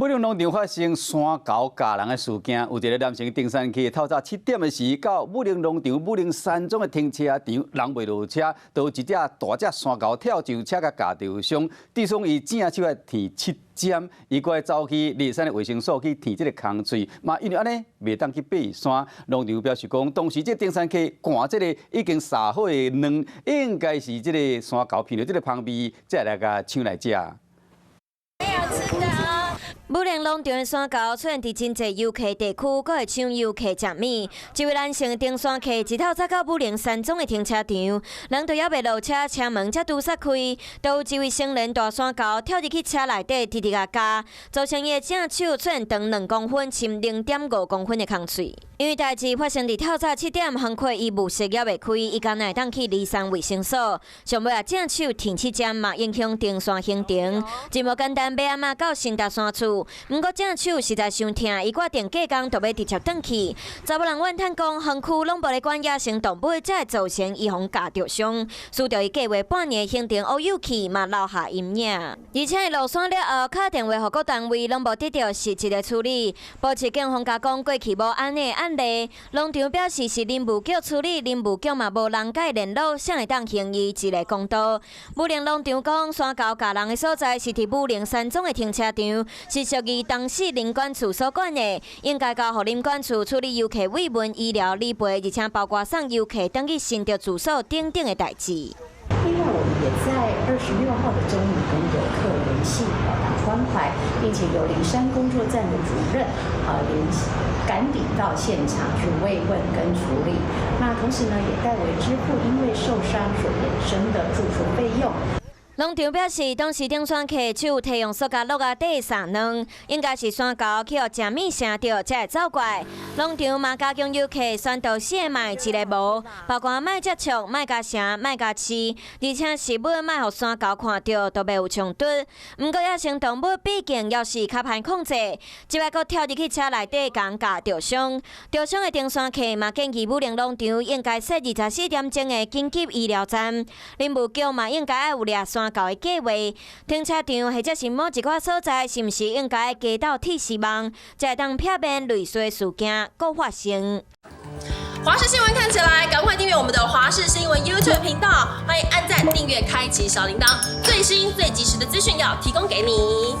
武陵農場發生山猴咬人的事件，有一个男性登山客透早7點的時，到武陵農場武陵山莊的停車場，人未落車，就有一隻大隻山猴跳上車共咬著傷，致損伊正手愛縫7針，伊閣愛走去梨山的衛生所去縫這个空喙，嘛因為按呢袂當去爬山。農場表示講，當時這登山客灌這个已經撒好的卵，應該是這个山猴聞著這个芳味，才來共搶來食。武陵農場的山猴出現佇真濟遊客地區，閣會搶遊客食物。一位男性登山客一透早到武陵山莊的停車場，人都猶未落車，車門才拄煞開，就有一位成年大山猴跳入去車內底，直直共咬，造成伊的正手出現長2公分、深0.5公分的空喙。因為代誌發生佇透早7點，園區醫務室猶未開，伊干焦會當去梨山衛生所，上尾啊正手縫7針嘛，影響登山行程。真無簡單，欲按怎到新達山厝？毋過正手實在傷疼，伊決定隔工就欲直接轉去。查某人怨嘆講，園區攏無咧管野生動物，才會造成伊予咬著傷，輸著伊計劃半年行程烏有去，嘛留下陰影。而且伊落山了後，敲電話予各單位，攏無得著實質的處理。保持警方加講過去無按呢案例，農場表示是林務局處理，林務局嘛無人共伊聯絡，誰會當還伊一個公道？武陵農場講，山猴咬人的所在是佇武陵山莊的停車場，是屬於當時林管處所管的，應該交予林管處處理遊客慰問、醫療理賠，而且包括送遊客轉去新竹住所等等的代誌。另外，我們也在26號的中午跟遊客聯繫，表達關懷，並且由梨山工作站的主任啊聯趕抵到現場去慰問跟處理。那同時呢，也代為支付因為受傷所衍生的住宿費用。農場表示，當時登山客手提用塑膠罌仔底撒卵，應該是山猴去予食物聲著，才會走過來。農場嘛加強遊客宣導四个莫一个無，包括莫接觸、莫共聲、莫共飼，而且食物莫予山猴看著，都袂有衝突。毋過野生動物畢竟猶是較歹控制，這擺閣跳入去車內底共咬著傷。著傷的登山客嘛建議武陵農場應該設24點鐘的緊急醫療站，林務局嘛應該愛有掠山猴的計劃，停車場或者是某一寡所在，是毋是應該加鬥鐵絲網，才會當避免類似事件閣發生？華視新聞看起來，趕快訂閱我們的華視新聞 YouTube 頻道，歡迎按讚、訂閱、開啟小鈴鐺，最新最及時的資訊要提供給你。